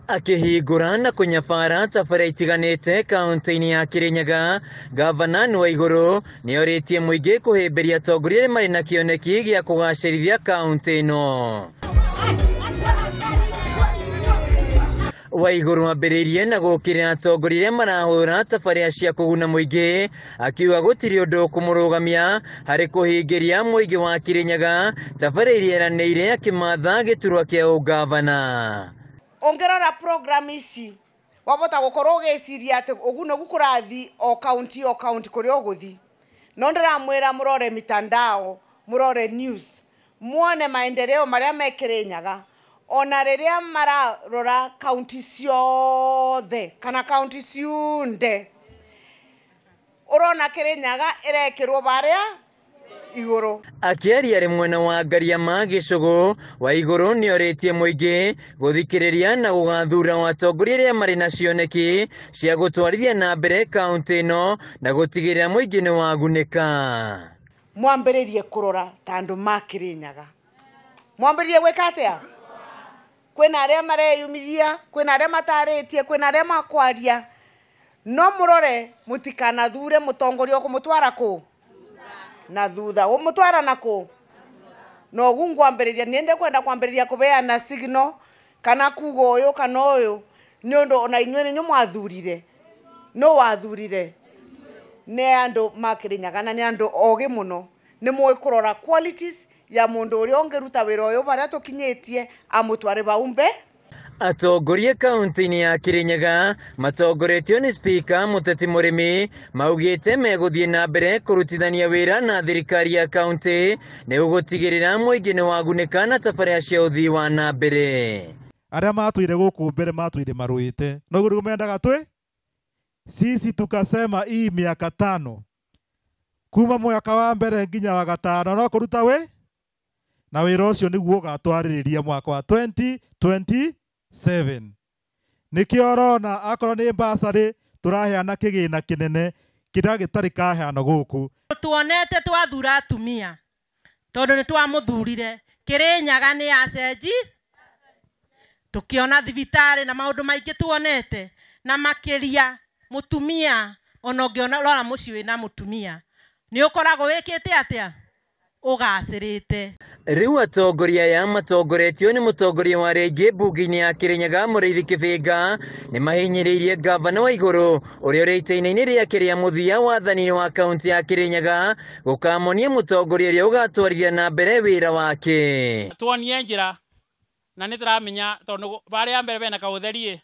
Akĩhingũra na kũnyabara tabarĩra itiganĩte kaunti-inĩ ya Kirinyaga, Gavana Waiguru nĩorĩtie mũingĩ kũhĩmbĩria atongoria arĩa marĩ na kĩoneki gĩa kũgacĩrithia kaunti ĩno. Waiguru ambĩrĩirie na gũkĩrĩra atongoria arĩa marahũra tabarĩra cia kũguna mũingĩ, akiuga gũtirĩ ũndũ ũkũmũrũgamia harĩ kũhingĩria mũingĩ wa Kirinyaga tabarĩra iria eranĩire akĩmatha gĩturwa kĩa ũgavana. Ũngĩrora program ici wabota gũkorwo ũgĩciria atĩ ũguo nĩguo kũrathiĩ o kaunti o kaunti kũrĩa ũgũthiĩ, no ndĩramwĩra mũrore mitandao, mũrore news, muone maendeleo marĩa me Kirinyaga. Ona rĩrĩa mararora kaunti ciothe kana kaunti ciunde, ũrona Kirinyaga ĩrekĩrwo barĩa igũrũ. Akĩaria arĩ mwena wa Ngariama Gĩcũgũ, Waiguru nĩorĩtie mũingĩ gũthikĩrĩria na gũgathura atongoria arĩa marĩ na cioneki cia gũtwarithia na mbere kaunti ĩno na gũtigĩrĩra mũingĩ nĩwagunĩka. Mwambĩrĩrie kũrora ta andũ ma Kirinyaga. Mwambĩrĩrie gwĩka atĩa? Kwĩna arĩa mareyumithia, kwĩna arĩa matarĩtie, kwĩna arĩa makwaria, no mũrore mũtikanathure mũtongoria ũkũmũtwara kũ na thutha ũmũtwara na kũ. No ũguo ngwambĩrĩria, niĩ ndekwenda kwambĩrĩria kũbeana signal kana kuga ũyũ kana ũyũ, nĩ ũndũ ona inyuĩ nĩ inyuĩ mwathurire. Nũ wathurire? Nĩ andũ ma Kirinyaga na nĩ andũ ogĩ mũno. Nĩ mũĩ kũrora qualities ya mũndũ ũrĩa ũngĩruta wĩra ũyũ barĩa tũkinyĩtie amũtware bau mbe. Atongoria kaunti-inĩ ya Kirinyaga matongoretio nĩ Spika Mũteti Mũrĩmi maugĩte megũthiĩ na mbere kũrutithania wĩra na thirikari ya kaunti nĩguo gũtigĩrĩra mũingĩ nĩwagunĩka na tabarĩra cia ũthii wa na mbere. Arĩa matũire gũkũ mbere matũire marũĩte, no ũguo nĩguo mendaga twĩ sisi tukasema hii miaka tano kuma mwaka wa mbere nginya wa gatano no kũruta wĩ na wĩra ũcio nĩguo ũgatwarĩrĩria mwaka wa 2027. Nĩkĩo ũrona akorwo nĩ bursary tũraheana kĩgĩna kĩnene kĩrĩa gĩtarĩ kaheanwo gũkũ. Tuonete twathura atumia tondũ nĩ twamũthurire Kirinyaga nĩ acenji, tũkĩona thibitarĩ na maũndũ maingĩ tuonete, na makĩria mũtumia ona ũngĩona rora mũciĩ wĩna mũtumia nĩ ũkoragwo wĩkĩte atĩa? Ũgacĩrĩte. Rĩu atongoria aya matongoretio nĩ mũtongoria wa rĩngĩ mbunge-inĩ ya Kirinyaga Mũrĩithi Kĩbĩnga nĩ mahinyĩrĩirie gavana Waiguru ũrĩa ũrĩ itĩna-inĩ rĩake rĩa mũthia wathani-inĩ wa kaunti ya Kirinyaga gũkamonia mũtongoria ũrĩa ũgatwarithia na mbere wĩra wake. Tuonie njĩra na nĩ tũramenya tondũ barĩa mbere bena kaũtheri,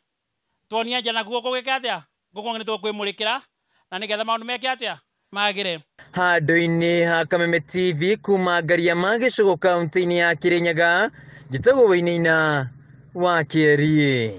tuonie njĩra nakuo gũgĩka atĩa? Gũkũ nĩ tũkwĩmũrĩkĩra na nĩgetha maũndũ meke atĩa? Magĩre. Handũ-inĩ ha Kameme TV kuma Ngariama Gĩcũgũ kaunti-inĩ ya Kirinyaga, njĩtagwo Wainaina wa Kĩeri.